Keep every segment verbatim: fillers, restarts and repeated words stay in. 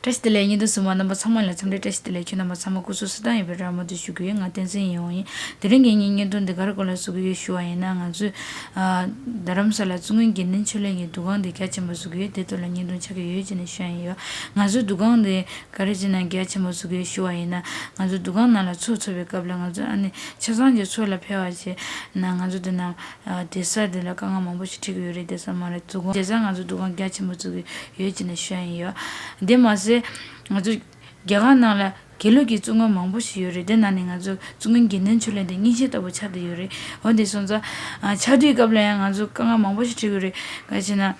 བཀྲ་ཤིས་བདེ་ལེགས། བརྙན་ཐུང་གཟིགས་མཁན་རྣམ་པ་ཚང་མ་ལ་འཚམས་འདྲི་བཀྲ་ཤིས་བདེ་ལེགས། ཁྱེད་རྣམ་པ་ཚང་མ་སྐུ་གཟུགས་བཟང་པོ་ཡོད་པའི་རེ་བ་མུ་མཐུད་ཞུ་གི་ཡོད། ང་བསྟན་འཛིན་ཡིན་ཡོང་ཡིན། དེ་རིང་གི་ངའི་བརྙན་ཐུང་འདི་ག་རེ་སྐོར་ལ་བཟོ་གི་ཡོད་ཞུ་བ་ཡིན་ན། ང་ཚོས་ཨ་རྡ་རམ་ས་ལ་བཙུན་དགོན་དགེ་འདུན་ཆོས་གླིང་གི་འདུ་ཁང་འདི་རྒྱ་ཆེན་པོ་བཟོ་གི་ཡོད། དེ་ཐོག་ལ་བརྙན་ཐུང་ཆགས་ཀྱི་ཡོད་ཅེས་ནས་ཞུ་ཡ་ཡིན་ཡོད། ང་ཚོའི་འདུ་ཁང་འདི་ག་རེ་བྱས་ན་རྒྱ་ཆེན་པོ་བཟོ་གི་ཡོད་ཞུ་བ་ཡིན་ན། ང་ཚོ་འདུ་ཁང་ནང་ལ་ཚོགས་འཚོགས་པའི་སྐབས་ལ་ང་ཚོ་ཨ་ནི་ཆ་ཚང་གི་ཚོགས་ལ་ཕེབས་པ་བྱས་ན། ང་ཚོ་འདི་ན་ཨ་གདན་ས་འདི་ལ་དཀའ་ངལ་མང་པོ་ཞིག་འཕྲད་ཀྱི་ཡོད་རེད། གདན་ས་མ་རེད། འདུ་ཁང་བྱས་ཙང་ང་ཚོ་འདུ་ཁང་རྒྱ་ཆེན་པོ་བཟོ་གི་ཡོད་ཅེས་ནས་ཞུ་ཡ་ཡིན་ཡོད། དེ་མ་ཟད་ང་ཚོ་རྒྱ་གར་ནང་ལ་དགེ་ལུགས་ཀྱི་བཙུན་དགོན་མང་པོ་ཞིག་ཡོད་རེད། དེ་ནང་ནས་ང་ཚོ་བཙུན་དགོན་དགེ་འདུན་ཆོས་གླིང་དེ་སྙིང་རྗེ་ལྟ་བུ་ཆགས་བསྡད་ཡོད་རེད། འོ་དེ་སོང་ཙང་ཨ་ཆགས་དུས་སྐབས་ལ་ཡང་ང་ཚོ་དཀའ་ངལ་མང་པོ་ཞིག་འཕྲད་ཀྱི་ཡོད་རེད། ག་རེ་བྱས་ན།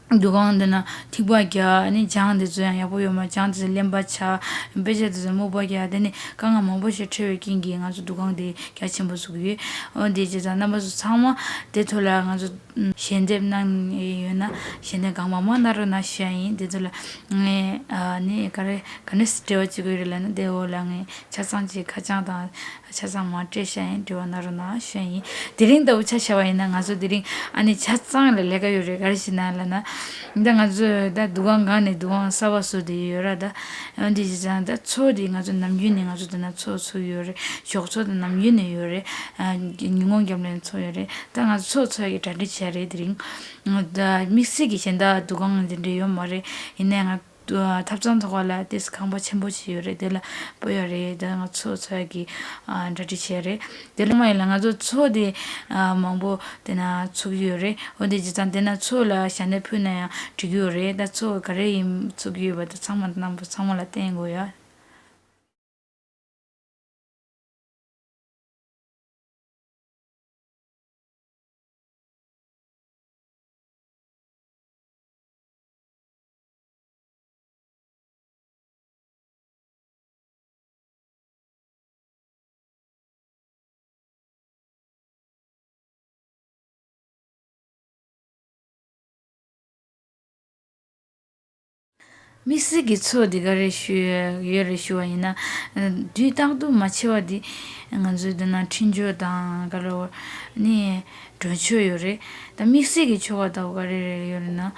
འདུ་ཁང་འདི་ན་ཐིགས་པ་རྒྱག་ནི་སྦྱང་དེ་ཚོ་ཡང་ཡག་པོ་ཡོད་མ། སྦྱང་དེ་ཚོ་རློན་པ་ཆགས། དཔེ་ཆ་དེ་ཚོ་སྨུག་པ་རྒྱག་དེ་ནི་དཀའ་ངལ་མང་པོ་ཞིག་འཕྲད་པའི་རྐྱེན་གྱིས་ང་ཚོ་འདུ་ཁང་དེ་རྒྱ་ཆེན་པོ་བཟོ་གི་ཡོད། འོ་དེ་བྱས་ཙང་རྣམ་པ་ཚོ་ཚང་མ་དེ་ཐོག་ལ་ང་ཚོ་ཞལ་འདེབས་གནང་ཡོད་ན་ཞལ་འདེབས་གང་མང་མང་གནང་རོགས་གནང་ཞུ་ཡ་ཡིན། དེ་ཚོ་ལ་ངས་ཨ་ནི་ག་རེ་ག་ནས་འབྲེལ་བ་བྱེད་དགོས་རེད་ལབ་ན། དེ་འོག་ལ་ངས་ཆ་ཚང་གི་ཁ་བྱང་དང་། ཆ་ཚང་མ་སྤྲད་བཞག་ཡིན། འབྲེལ་བ་གནང་རོགས་གནང་ཞུ་ཡ་ཡིན། དེ་རིང་ལྟ་བུ་ཆ་བཞག་པ་ཡིན་ན། ང་ཚོ་དེ་རིང་ཨ་ནི་ཆ་ཚང་ལ་ལས་ཀ་ཡོད་རེད། ག་རེ་ཞིག་ན་ལབ་ན། ད་ང་ཚོ་ད་འདུ་ཁང་སྒང་ནས་འདུ་ཁང་གསར་པ་བཟོ་བསྡད་ཡོད་ར། ད་འོན་ཏེ་བྱས་ཙང་ད་ཚོགས་དེ་ང་ཚོ་ནམ་རྒྱུན་ནས་ང་ཚོ་དེ་ན་ཚོགས་ཚོགས་ཡོད་རེད། ཞོགས་ཚོགས་དེ་ནམ་རྒྱུན་ནས་ཡོད་རེད། ཨ་ཉིན་གུང་རྒྱབ་ལ་ཚོགས་ཡོད་རེད། ད་ང་ཚོ་ཚོགས་ཚོགས་ཡ་གི་གྲ་སྒྲིག་བྱས་རེད། དེ་རིང་ད་དམིགས་བསལ་གྱི་གཞན་དག་འདུ་ཁང་དེ་འདྲ་ཡོད་མ་རེད། ཡིན་ནའི་ང་ཐབ་ཚང་ཐོག་ཁ་ལ་ཏིས་ཁང་པ་ཆེན་པོ་ཞིག་ཡོད་རེད། དེ་ལ་སྤོ་ཡ་རེད། དེ་ང་ཚོ་ཚོགས་ཀྱི་ཨ་གྲ་སྒྲིག་བྱས་རེད། དེ་ལ་མ་ཡིན་ལ་ང་ཚོ་ཚོགས་དེ་ཨ་མང་པོ་དེ་ན་ཚུགས་ཡོད་རེད། འོ་དེ་བྱས་ཙང་དེ་ན་ཚོགས་ལ་ཞལ་འདེབས་ཕུལ་ན་ཡང་འགྲིག་གི་ཡོད་རེད། ད་ཚོགས་ག་རེ་ཡིན་ཚུགས་ཀྱི་ཡོད་པ་དེ་ཚང་མ་རྣམ་པ་ཚང་མ་ལ་བསྟན་དགོས་ཡ། དམིགས་བསལ་གྱི་ཚོགས་འདི་ག་རེ་ཞུ་ཡོད་རེད་ཞུ་བ་ཡིན་ན། དུས་རྟག་ཏུ་མ་ཆེ་བ་འདི་ང་ཚོའི་འདི་ན་འཕྲིན་བཅོལ་དང་ག་རེ་ནི་གྲོས་ཆོད་ཡོད་རེད། ད་དམིགས་བསལ་གྱི་ཆོ་ག་ལྟ་བུ་ག་རེ་རེ་ཡོད་རེད་ན།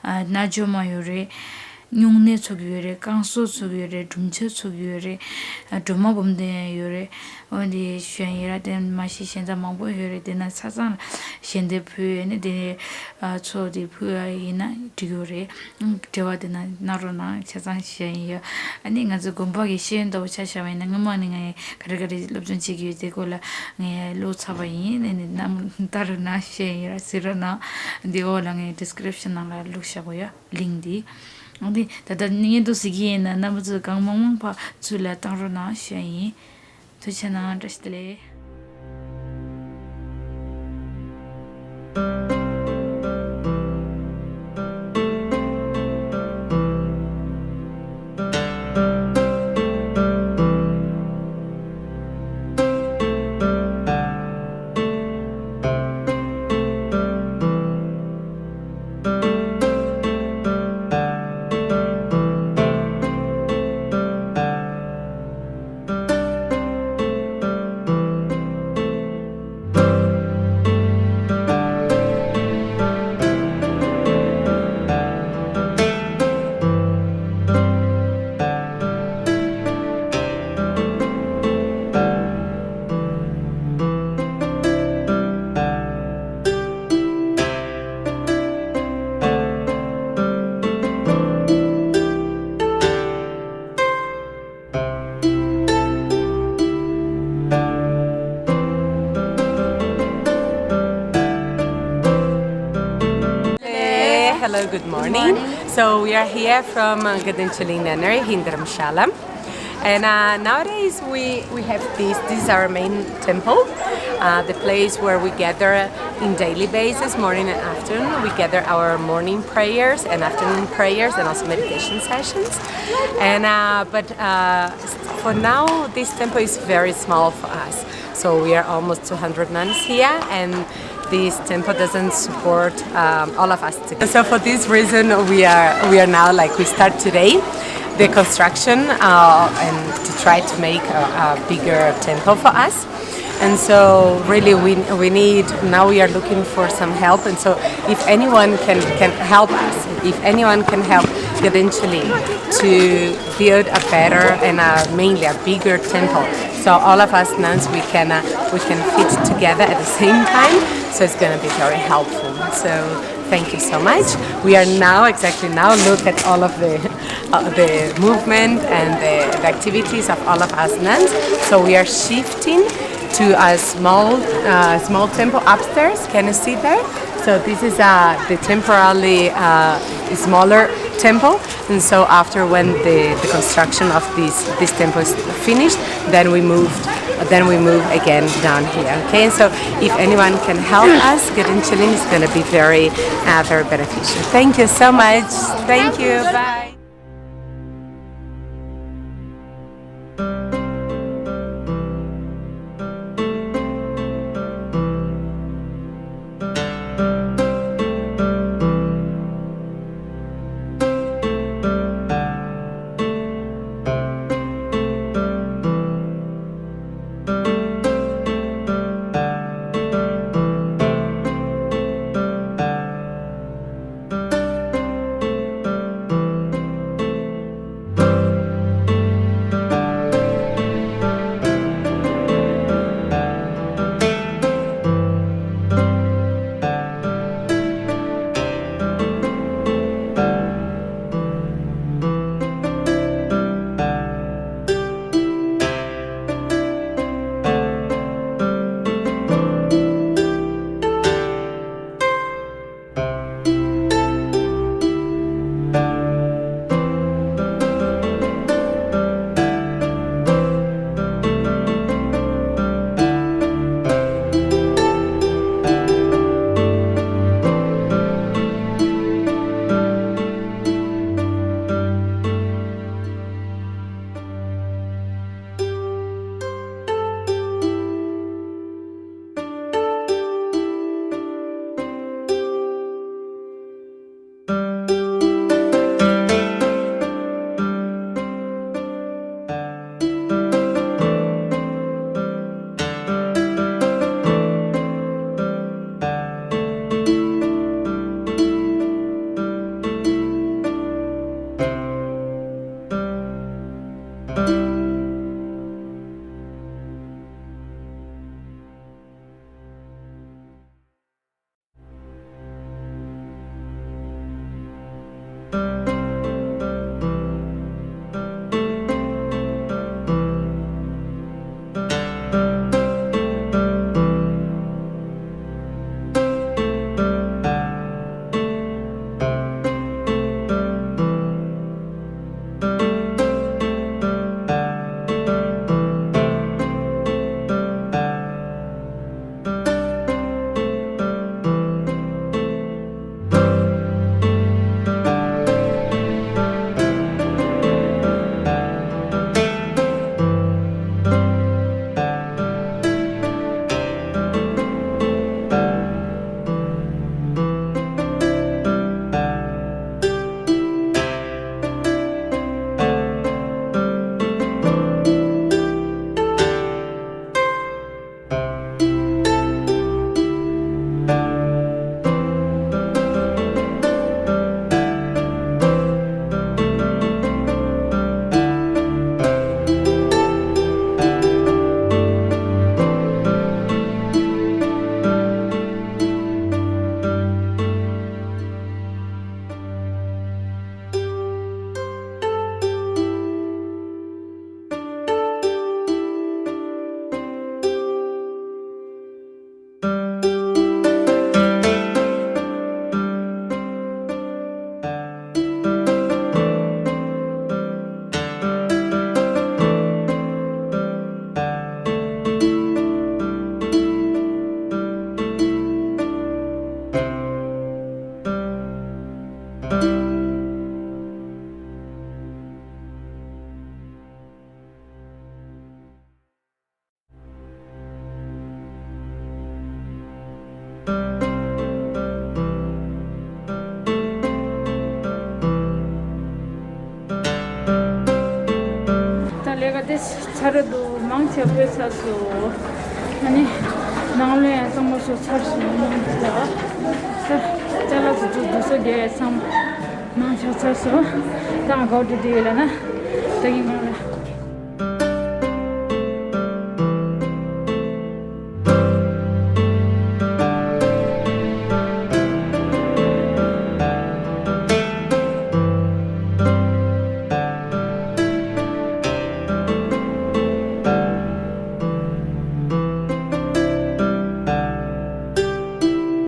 རྣལ་འབྱོར་མ་ཡོད་རེད། སྨྱུང་གནས་ཚོགས་ཀྱི་ཡོད་རེད། བསྐང་གསོ་ཚོགས་ཀྱི་ཡོད་རེད། སྒྲུབ་མཆོད་ཚོགས་ཀྱི་ཡོད་རེད། སྒྲོལ་མ་འབུམ་ལྡན་ཡོད་རེད། འོ་འདི་ཞུ་ཡ་ཡིན་ར། དེ་མ་གཞི་གཞན་དག་མང་པོ་ཡོད་རེད། དེ་ན་ཆ་ཚང་ལ་ཞལ་འདེབས་ཕུལ་ཡས་ནི་དེ་ནས་ཚོགས་དེ་ཕུལ་ཡ་ཡིན་ན་འགྲིག་ཡོད་རེད། འབྲེལ་བ་དེ་ན་གནང་རོགས་གནང་། ཆ་ཚང་ཞུ་ཡ་ཡིན་ཡ། ཨ་ནི་ང་ཚོ་དགོན་པ་གི་ཤེས་ཡོན་ལྟ་བུ་ཆ་བཞག་པ་ཡིན་ན། སྔོན་མ་ནས་ངས་ག་རེ་ག་རེ་སློབ་སྦྱོང་བྱེད་ཀྱི་ཡོད་དེ་སྐོར་ལ་ངས་བླུགས་ཚར་བ་ཡིན། ཨ་ནི་རྣམས་ལྟ་རོགས་གནང་ཞུ་ཡ་ཡིན་ར། གཟིགས་རོགས་གནང་། འདི་འོག་ལ་ངས་ཌི་སི་ཀི་རིབ་ཤན་ནང་ལ་བླུགས་བཞག་གོ་ཡ། ལིང་འདི། འདི་ད་ལྟ་བརྙན་ཐུང་གཟིགས་ཀྱི་ཡིན་ན་རྣམ་པ་ཚོས་གང་མང་མང་ཕར་ཚུར་ལ་བཏང་རོགས་གནང་ཞུ་ཡ་ཡིན། ཐུགས་རྗེ་གནང་། བཀྲ་ཤིས་བདེ་ལེགས། Hello, hello, good morning. Good morning. So we are here from uh, Gedenchili Nunnery in Dharamshala. And uh, nowadays we, we have this, this is our main temple, uh, the place where we gather in daily basis, morning and afternoon. We gather our morning prayers and afternoon prayers and also meditation sessions. And uh, but uh, for now, this temple is very small for us. So we are almost two hundred nuns here, and this temple doesn't support um, all of us together. So for this reason, we are we are now, like, we start today the construction uh, and to try to make a, a bigger temple for us. And so really we, we need, now we are looking for some help. And so if anyone can, can help us, if anyone can help Eventually, to build a better and a, mainly a bigger temple. So all of us nuns, we can uh, we can fit together at the same time. So it's going to be very helpful. So thank you so much. We are now exactly now look at all of the uh, the movement and the, the activities of all of us nuns. So we are shifting to a small uh, small temple upstairs. Can you see there? So this is uh, the temporarily uh, smaller temple, and so after when the, the construction of this this temple is finished, then we moved, then we move again down here. Okay, and so if anyone can help us, Gedenchilin is going to be very uh, very beneficial. Thank you so much. Thank you. Bye. ད་ལས་ཀ་དེ་ཚར་རེད་འདུག་མང་ཆེ་བ་ཚར་སོང་། ཨ་ནི་ནང་ལོགས་ཡང་གཙང་མ་བཟོ་ཚར་སོང་། མང་ཆེ་བ་ད་ཅ་ལག་ཚོ་ཚུར་འདུག་སོ་རྒྱག་ཡ་ཚང་མ། མང་ཆགས་ཚར་སོང་། ད་ང་ག་པར་འགྲོ་བསྡད་ཡོད་ལབ་ན། ད་ངས་ང་ལ་